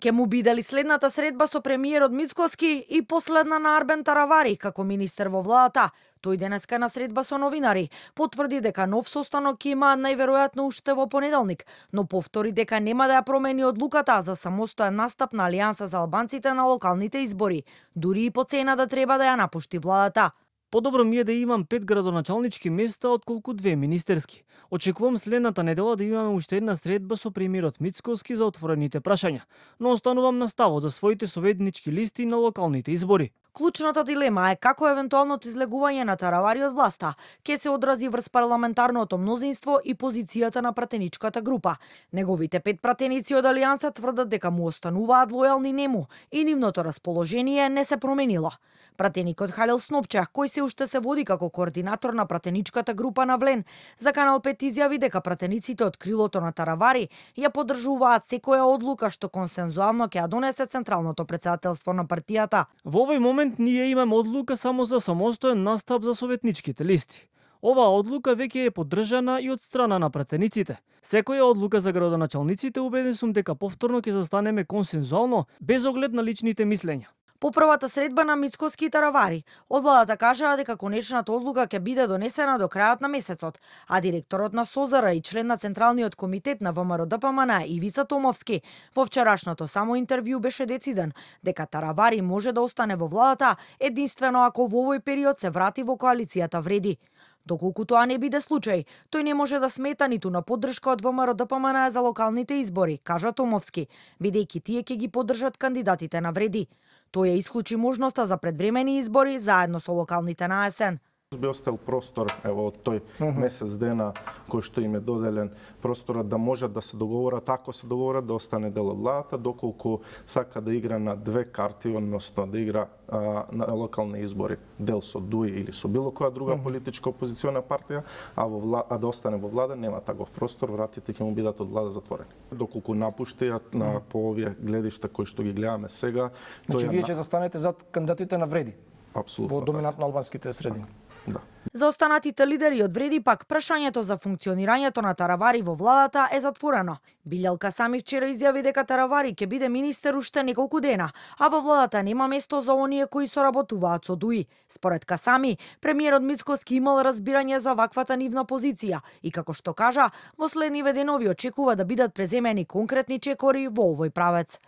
Ке му биде ли следната средба со премиерот Мицкоски и последна на Арбен Таравари како министер во владата? Тој денеска на средба со новинари потврди дека нов состанок ќе има најверојатно уште во понеделник, но повтори дека нема да ја промени одлуката за самостоен настап на Алијанса за албанците на локалните избори, дури и по цена да треба да ја напушти владата. Подобро ми е да имам 5 градоначалнички места отколку 2 министерски. Очекувам следната недела да имаме уште една средба со премиерот Мицкоски за отворените прашања, но останувам на ставот за своите советнички листи на локалните избори. Клучната дилема е како евентуалното излегување на Таравари од власта ќе се одрази врз парламентарното мнозинство и позицијата на пратеничката група. Неговите 5 пратеници од Алијанса тврдат дека му остануваат лојални нему и нивното расположение не се променило. Пратеникот Халил Снопча, кој се уште се води како координатор на пратеничката група на Влен, за Канал 5 изјави дека пратениците од крилото на Таравари ја поддржуваат секоја одлука што консензуално ќе ја донесе централното претседателство на партијата. Во овој момент ние имаме одлука само за самостоен настап за советничките листи. Оваа одлука веќе е поддржана и од страна на пратениците. Секоја одлука за градоначалниците убеден сум дека повторно ќе застанеме консензуално без оглед на личните мислења. По првата средба на Мицкоски и Таравари, од владата кажаа дека конечната одлука ќе биде донесена до крајот на месецот, а директорот на СОЗР и член на Централниот комитет на ВМРО-ДПМН Ивица Томовски во вчерашното само интервју беше дециден дека Таравари може да остане во владата единствено ако во овој период се врати во коалицијата Вреди. Доколку тоа не биде случај, тој не може да смета ниту на поддршка од ВМРО-ДПМН за локалните избори, кажа Томовски, бидејќи тие ќе ги поддржат кандидатите на Вреди. Тој ја исклучи можноста за предвремени избори заедно со локалните на есен. Би остал простор, ево, од тој месец дена кој што им е доделен, просторот да можат да се договорат, ако се договорат да остане дел од владата, доколку сака да игра на две карти, односно да игра на локални избори, дел со ДУИ или со било која друга политичка опозициона партија, а да остане во влада, нема таков простор, вратите ќе му бидат од влада затворени. Доколку напушти по овие гледишта кои што ги гледаме сега, значи вие ќе застанете зад кандидатите на Вреди? Апсолутно. Во доминантно албанските средини. Да. За останатите лидери од Вреди пак прашањето за функционирањето на Таравари во владата е затворено. Билјал Касами вчера изјави дека Таравари ќе биде министер уште неколку дена, а во владата нема место за оние кои соработуваат со ДУИ. Според Касами, премиерот Мицкоски имал разбирање за ваквата нивна позиција и како што кажа, во следниве денови очекува да бидат преземени конкретни чекори во овој правец.